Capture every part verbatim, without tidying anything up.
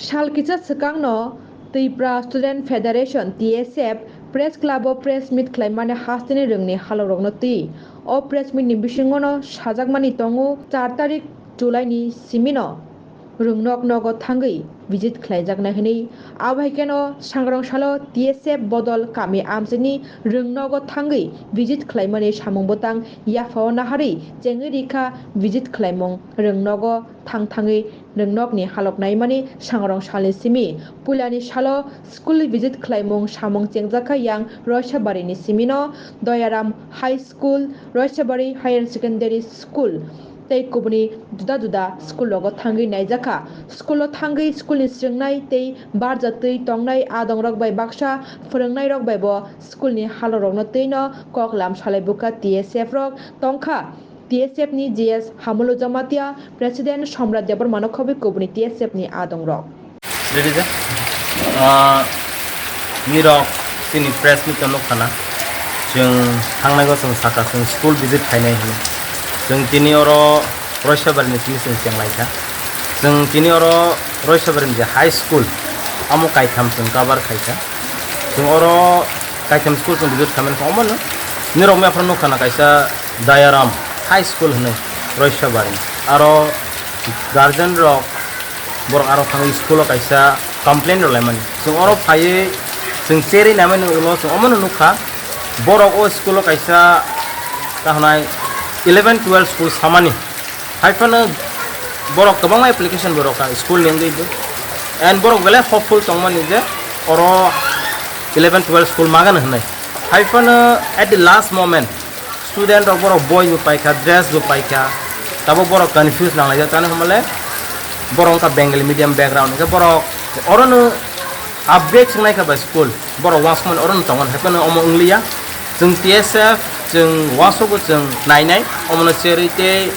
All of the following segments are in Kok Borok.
Sal kisa swkangno Tripura Student Federation, T S F, Press Club o press meet khlaimani hasteni rwngni halokrokno twi. O press meet ni bisingono sajakmani tongo, char tarik July ni simino rwngnok nogo thangwi visit khlaijaknai hwnwi. Abo hai kheno sangrong salo T S F bodol kami amchaini rwngnogo thangwi visit khlaimani samung bwtang yaphao naharwi chengwi rikha visit khlaimung rwngnogo thang thangwi rwngnokni halok naimani sangrong salni simi. Puilani salo school visit khlaimung samung chengjakha yang Roisabarini simino Doyaram High School, Roisabari Higher Secondary School tei kubuni juda juda school rogo thangwi naijakha. School o thangwi school ni swrwngnai tei barja twi tongnai adongrok bai baksa phwrwngnairok bai bo school ni halorokno twino kok lam salai bukha T S F rok tongkha. T S F ni G S Hamulu Jamatia, President Somrat Debbarmano khobwi kubuni T S F ni adongrok. Ready da? Ah, nirok tini press meet no khana. Chwng thangnai go chwng saka chwng school visit khainai hwnwi. Chwng tini oro Roisabari ni tini chwng chenglaikha. Chwng tini oro Roisabari ni je high school amo kaitham chwng cover khaikha. Chwng oro kaitham school chwng visit khaimani kha omono. Nirok mia phano nukha na kaisa Dayaram High School hwnwi Roisabari. Aro guardian rok borok aro thangwi school o kaisa complaint rwlaimani. Chwng oro phaiwi chwng cherwi naimani ulo chwng omono nukha. Borok o school o kaisa ta hwnai eleven twelve school samani. Hai phano borok kwbangma application bo rwkha school ni wngwi bo. And borok belai hopeful tongmani je oro eleven twelve school magan hwnwi. Hai phano at the last moment student rok borok boi bo paikha, dress bo paikha, tabuk borok confuse nanglaijak, tani hwnmale borok wngkha Bengali medium background, hwnkhe borok orono upgrade swngnaikha bai school, borok uansukmani orono tongo, hai phano omo wngliya. Chwng T S F chwng uansukgo chwng nainai, omono cherwi tei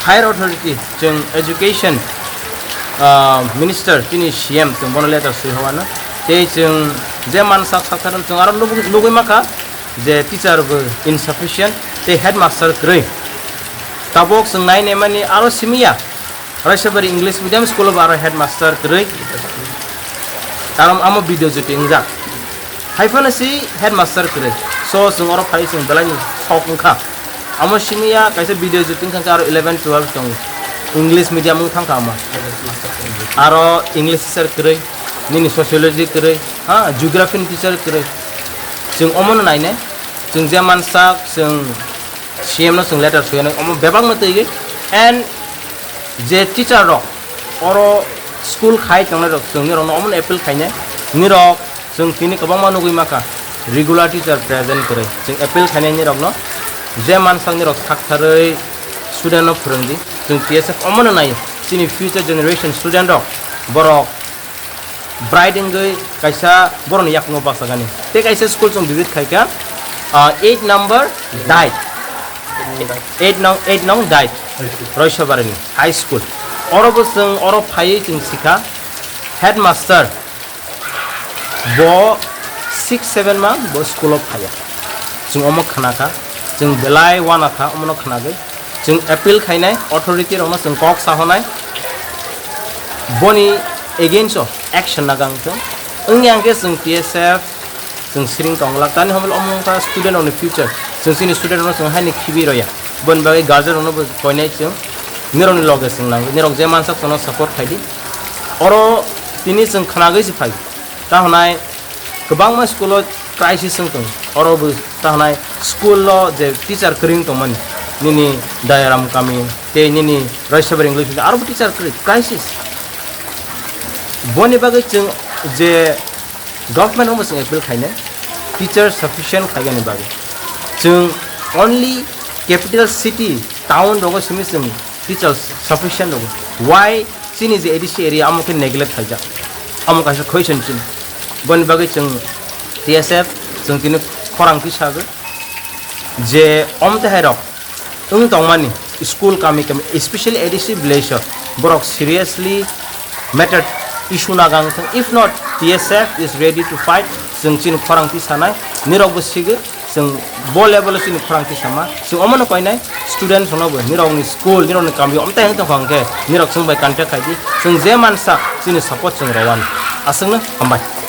higher authority chwng education, ah, minister chini C M chwng bono letter swi howano, tei chwng je mansak sakthar chwng aro nugwi nugwi makha je teacher bo insufficient tei headmaster kwrwi. Tabuk chwng nai naimani aro simiya, Raisabari English Medium School bo aro headmaster kwrwi. Karon amo video jyoti wngjak. Hai phano si headmaster kwrwi. So chwng oro phai chwng belai ni sok wngkha. Amo simiya kaisa video jyoti wngkha aro eleven twelve tongo. English medium wng thangkha amo. Aro English teacher kwrwi, nini sociology kwrwi, ha, geography ni teacher kwrwi. Chwng omono nainai. Chwng je mansak, chwng C M no chwng letter swiyanai, omo bebakno twiwi. And je teacher rok oro school khai tongnai rok, chwng nirokno omono appeal khainai. Nirok chwng tini kwbangma nugwi makha, regular teacher present kwrwi. Chwng appeal khainai nirokno, je mansak nirok saktharwi student no phwrwngdi. Chwng T S F omono nai, chini future generation student rok, borok bright wngwi kaisa borokni yakungo bachagani. Tei kaisa school chwng visit khaikha, ah, eight number Dait. Eight nong, eight nong Dait. Roisabarini high school. Oro bo chwng oro phaiwi chwng sikha headmaster bo six seven ma bo school o phaiya. Chwng omo khnakha, chwng belai uanakha omono khnagwi. Chwng appeal khainai, authority rokno chwng kok sahonai, boni against o action nagang thung. Wngya hwnkhe chwng T S F chwng siring tongwlak, tani hwnwi omo wngkha student rokni future. Chwng chini student rokno chwng haino khibi rwya. Boni bagwi guardian rokno bo koinai chwng, nirokni loge chwng nango, nirok je mansak chwngno support khaidi. Oro tini chwng khnagwi se phai. Ta hwnai kwbangma school o crisis wng tongo. Oro bo ta hwnai school o je teacher kwrwi wng tongmani, nini Dayaram kami tei nini Roisabari English Medium aro bo teacher kwrwi, crisis. Boni bagwi chwng je government no bo chwng appeal khainai, teacher sufficient khaigani bagwi. Chwng only capital city, town rogo simi chwng teacher sufficient rogo. Why chini je A D C area amo khe neglect khaijak? Amo kaisa question chini. Boni bagwi chwng T S F chwng tini khorang twi sagwi je omo tei hai rok wng tongmani school kami kami, especially A D C village o borok seriously matter issue nagang thung. If not, T S F is ready to fight. Chwng chini khorang twi sanai, nirok bo sigwi, Chwng bo level o chini khorang tisama, chwng omono koinai student rokno bo nirokni school, nirokni kamio omtai wng tongkha hwnkhe nirok chwng bai contact khaidi, chwng je mansa chini support chwng rwani. Aswkno hambai.